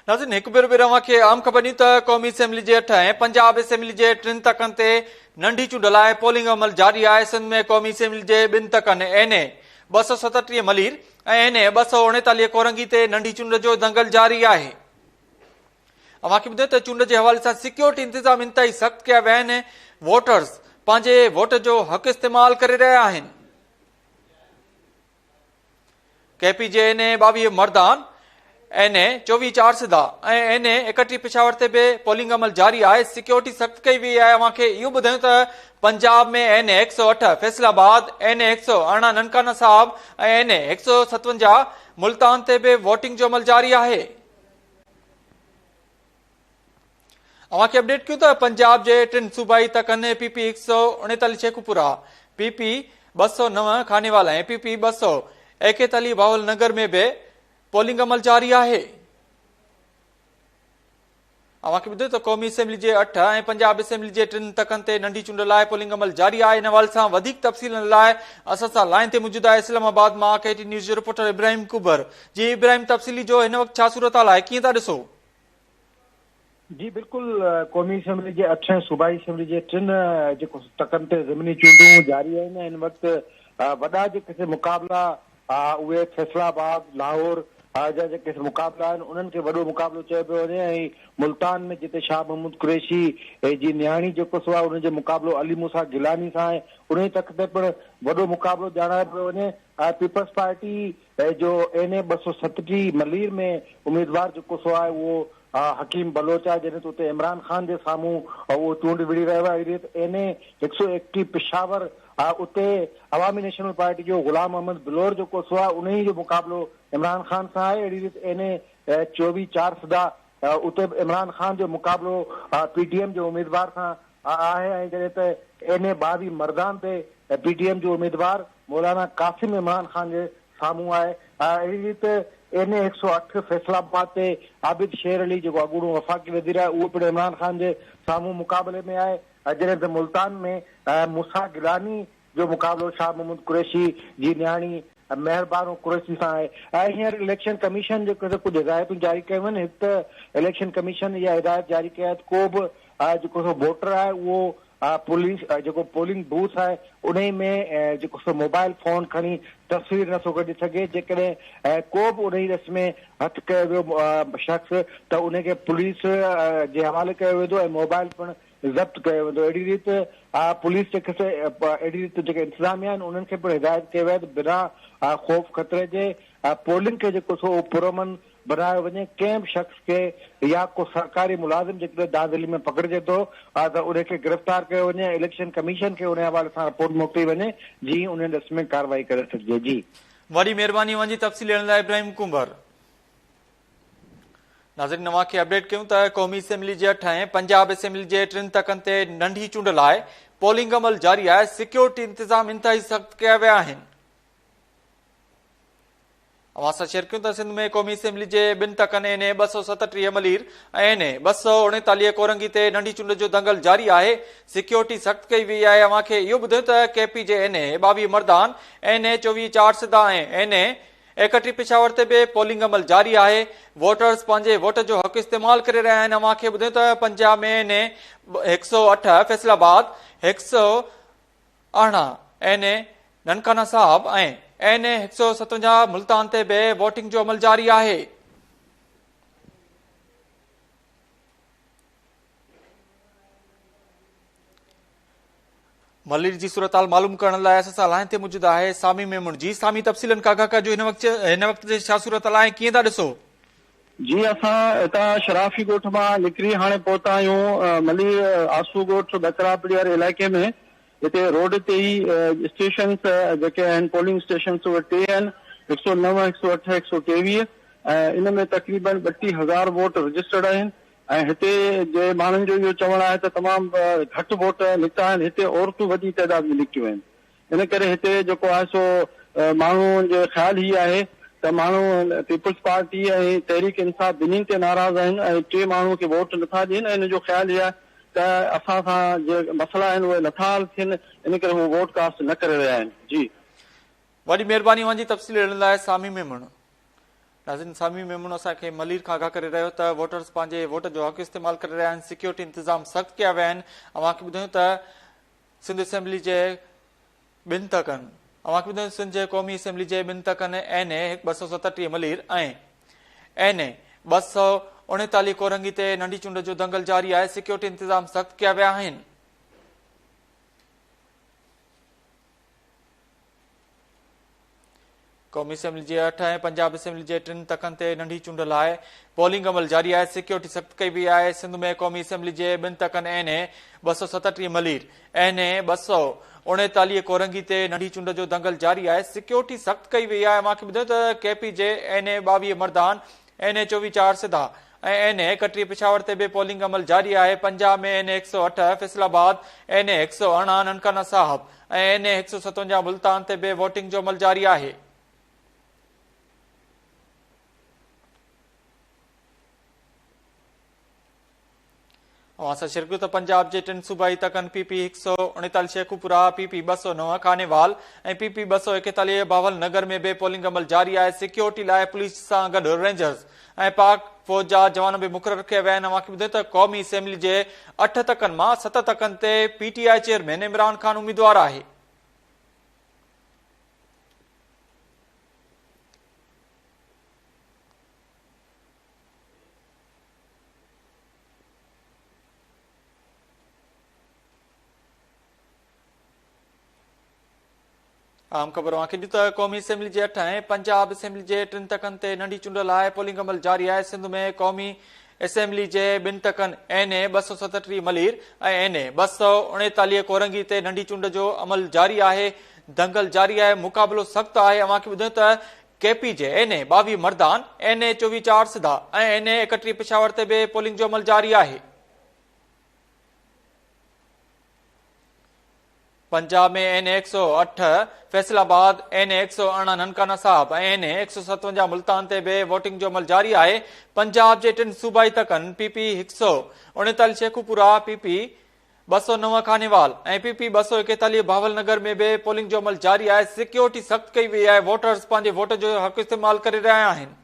ناظرين هڪ ڀيرو ٻيهر اوهان کي اهم خبر ڏيون ته قومي اسيمبلي جي 8 ۽ پنجاب اسيمبلي جي ٽن تڪن تي ننڍي چونڊ لاء پولنگ عمل جاري آهي. سنڌ ۾ قومي اسيمبلي جي ٻن تڪن اين اي 237 ملير ۽ اين اي 239 ڪورنگي تي ننڍي چونڊ جو دنگل جاري آهي. اوهان کي ٻڌايون ته چونڊ جي حوالي سان سيڪيورٽي انتظام انتهائي سخت ڪيا ويا آهن. ووٽرز پنهنجي ووٽ جو حق استعمال ڪري رهيا آهن. ڪي پي جي اين اي 22 مردان، اين اي 24 چارسدا ۽ اين اي 31 پشاور تي به پولنگ عمل جاري آهي، سيڪيورٽي سخت ڪئي وئي آهي، اوهان کي اهو ٻڌايون ته پنجاب ۾ اين اي 108 فيصل آباد، اين اي 118 ننڪانه صاحب ۽ اين اي 157 ملتان تي به ووٽنگ جو عمل جاري آهي. اوهان کي اپڊيٽ ڪيون ته پنجاب جي ٽن صوبائي تڪن P P 139 Sheikhupura, P P 209 Khanewal ۽ P P 241 Bahawalnagar ۾ به پولنگ عمل جاري آهي. اوهان کي ٻڌايو ته قومي اسيمبلي جي 8 ۽ پنجاب اسيمبلي جي ٽن تڪن تي ننڍي چونڊ لاء پولنگ عمل جاري آهي. ان حوالي سان وڌيڪ تفصيلن لاء اسان سان لائين تي موجود آهي اسلام آباد مان ڪي ٽي نيوز جو رپورٽر ابراهيم ڪبر. جي ابراهيم تفصيلي جو هن وقت ڇا صورتحال آهي ڪيئن ٿا ڏسو؟ جي بلڪل قومي اسيمبلي جي اٺ ۽ صوبائي اسيمبلي جي ٽن جيڪو تڪن تي ضمني چونڊون جاري آهن هن وقت وڏا جيڪي مقابلا اهي فيصل آباد لاهور جا جيڪي مقابلا آهن انهن کي وڏو مقابلو چيو پيو وڃي ۽ ملتان ۾ جتي شاهه محمود قريشي جي نياڻي جيڪو سو آهي ان جو مقابلو علي موسيٰ گيلاني سان آهي انهي تڪ تي پڻ وڏو مقابلو ڄاڻايو پيو وڃي ۽ پيپلز پارٽي جو اين اي 237 ملير ۾ اميدوار جيڪو سو آهي اهو حڪيم بلوچ آهي جڏهن ته اتي عمران خان جي سامهون اهو چونڊ وڙهي رهيو آهي اهڙي ريت اين اي 131 پشاور اتي عوامي نيشنل پارٽي جو غلام محمد بلور جيڪو سو آهي انهي جو مقابلو عمران خان سان آهي اهڙي ريت اين اي 24 چارسدا اتي به عمران خان جو مقابلو پي ڊي ايم جي اميدوار سان آهي ۽ جڏهن ته اين اي 22 مردان تي پي ڊي ايم جو اميدوار مولانا قاسم عمران خان جي سامهون آهي. اهڙي ريت اين اي 108 فيصل آباد تي عابد شير علي جيڪو اڳوڻو وفاقي وزير آهي اهو پڻ عمران خان جي سامهون مقابلي ۾ آهي جڏهن ته ملتان ۾ موسيٰ گيلاني جو مقابلو شاهه محمود قريشي جي نياڻي مهربانو قريشي سان آهي ۽ هينئر اليڪشن ڪميشن جيڪو سو ڪجهه هدايتون جاري ڪيون آهن هڪ ته اليڪشن ڪميشن اها هدايت جاري ڪئي آهي ته ڪو به جيڪو سو ووٽر آهي اهو پوليس جيڪو پولنگ بوٿ آهي انهي ۾ جيڪو سو موبائل فون کڻي تصوير نٿو ڪڍي سگهي جيڪڏهن ڪو به انهي ڏس ۾ هٿ ڪيو ويو شخص ته انهي کي پوليس جي حوالي ڪيو ويندو ۽ موبائل پڻ ضبط ڪيو ويندو اهڙي ريت پوليس جيڪي سي اهڙي ريت جيڪي انتظاميا آهن انهن کي پڻ هدايت ڪئي وئي آهي ته بنا خوف خطري جي پولنگ کي جيڪو سو اهو پرامن بنايو وڃي ڪنهن به شخص کي يا ڪو سرڪاري ملازم جيڪڏهن ڌانڌلي ۾ پڪڙجي ٿو ته ان کي گرفتار ڪيو وڃي ۽ اليڪشن ڪميشن کي ان حوالي سان رپورٽ موڪلي وڃي جيئن ان ڏس ۾ ڪارروائي ڪري سگهجي جي. وڏي مهرباني اوهان جي تفصيل ڏيڻ لاء ابراهيم ڪنڀر. ناظرين اوهان کي اپڊيٽ ڪيون ته قومي اسيمبلي جي 8 ۽ پنجاب اسيمبلي جي ٽن تڪن تي ننڍي چونڊ لاء پولنگ عمل جاري آهي، سيڪيورٽي انتظام انتهائي سخت ڪيا ويا آهن. اوهان سان شيئر ڪيون ته سنڌ ۾ قومي اسيمبلي جي ٻن تڪن اين اي 237 ملير ۽ اين اي 239 ڪورنگي تي ننڍي چونڊ جو دنگل جاري آهي، سيڪيورٽي سخت ڪئي وئي آهي. اوهان کي اهو ٻڌايون ته ڪي پي جي اين اي 22 مردان، اين اي 24 چارسدا ۽ اين اي 31 پشاور تي به پولنگ عمل جاري آهي، ووٽرز پنهنجي ووٽ جو حق استعمال ڪري رهيا آهن، اوهان کي ٻڌايون ته پنجاب ۾ اين اي 108 فيصل آباد، 118 اين اي ننڪانه صاحب ۽ اين اي 157 ملتان تي به ووٽنگ جو عمل جاري آهي. ملير جي صورتحال معلوم ڪرڻ لاء اسان سان لائين تي موجود آهي سامي ميمڻ جي سامي تفصيلن کان آگاهه ڪجو هن وقت هن وقت جي ڇا صورتحال آهي ڪيئن ٿا ڏسو؟ جي اسان هتان شرافي ڳوٺ مان نڪري هاڻي پهتا آهيون ملير آسو ڳوٺ ٻڪرا پڙي واري علائقي ۾ هتي روڊ تي ئي اسٽيشنس جيڪي آهن پولنگ اسٽيشنس اهي ٽي آهن هڪ سو نو هڪ سو اٺ هڪ سو ٽيويهه ۽ ان ۾ تقريبن ٻٽيهه هزار ووٽ رجسٽرڊ آهن ۽ هتي جي ماڻهن جو اهو چوڻ آهي ته تمام گهٽ ووٽ نڪتا آهن، هتي عورتون وڏي تعداد ۾ نڪتيون آهن، ان ڪري هتي جيڪو آهي سو ماڻهن جو خيال هي آهي ته ماڻهو پيپلز پارٽي ۽ تحريڪ انصاف ٻنهين تي ناراض آهن ۽ ٽي ماڻهو کي ووٽ نٿا ڏين ۽ ان جو خيال هي آهي ته اسان سان جي مسئلا آهن اهي نٿا حل ٿين ان ڪري هو ووٽ ڪاسٽ نه ڪري رهيا آهن. جي. وڏي مهرباني اوهان جي تفصيل ڏيڻ لاء سامي ميمڻ. ناظرين سامي ميمڻ اسان کي ملير کان آگاهه ڪري رهيو ته ووٽرز پنهنجي ووٽ جو حق استعمال ڪري رهيا آهن، سيڪيورٽي انتظام سخت ڪيا ويا آهن. اوهان کي ٻڌايون ته سنڌ اسيمبلي جي ٻن تڪن اوهان کي ٻڌايون سنڌ جي قومي اسيمبلي جي ٻن تڪن اين اي 237 ملير ۽ اين اي 239 ڪورنگي تي ننڍي چونڊ جو دنگل جاري آهي، سيڪيورٽي انتظام سخت ڪيا ويا آهن. قومي اسيمبلي جي 8 ۽ پنجاب اسيمبلي جي 3 تڪن تي ننڍي چونڊ لاء پولنگ عمل جاري آهي، سيڪيورٽي سخت ڪئي وئي آهي. سنڌ ۾ قومي اسيمبلي جي ٻن تڪن اين اي 237 ملير، اين اي 239 ڪورنگي تي ننڍي چونڊ جو دنگل جاري آهي، سيڪيورٽي سخت ڪئي وئي آهي. اوهان کي ٻڌايون ته ڪي پي جي اين اي 22 مردان، اين اي 24 چارسده ۽ اين اي 31 پشاور تي به پولنگ عمل جاري آهي. پنجاب ۾ اين اي 108 فيصل آباد، اين اي 118 ننڪانه صاحب ۽ اين اي 157 ملتان تي به ووٽنگ جو عمل جاري آهي. اوهان سان شيئر ڪيو ته پنجاب جي ٽن صوبائي تڪن P P 139 Sheikhupura, P P 209 Khanewal ۽ P P 241 Bahawalnagar ۾ به پولنگ عمل جاري آهي. سيڪيورٽي لاء پوليس سان گڏ رينجرز ۽ پاڪ فوج جا جوان به مقرر ڪيا ويا آهن. اوهان کي ٻڌايون ته قومي اسيمبلي جي 8 تڪن مان 7 تڪن تي P T I chairman Imran Khan اميدوار آهي. اهم خبر اوهان کي ڏيون ته قومي اسيمبلي جي 8 ۽ پنجاب اسيمبلي جي 3 تڪن تي ننڍي چونڊ لاء پولنگ عمل جاري آهي. سنڌ ۾ قومي اسيمبلي جي ٻن تڪن اين اي 237 ملير ۽ اين اي 239 ڪورنگي تي ننڍي چونڊ جو عمل جاري آهي. دنگل جاري آهي، مقابلو سخت آهي. اوهان کي ٻڌايون ته ڪي پي جي اين اي 22 مردان، اين اي 24 چارسده ۽ اين اي 31 پشاور تي به پولنگ جو عمل جاري آهي. پنجاب ۾ اين اي 108 فيصل آباد، اين اي 118 ننڪانه صاحب ۽ اين اي 157 ملتان تي به ووٽنگ جو عمل جاري آهي. پنجاب جي ٽن صوبائي تڪن P P 139 Sheikhupura, P P 209 Khanewal ۽ P P 241 Bahawalnagar ۾ به پولنگ جو عمل جاري آهي، سيڪيورٽي سخت ڪئي وئي آهي، ووٽرز پنهنجي ووٽ جو حق استعمال ڪري رهيا آهن.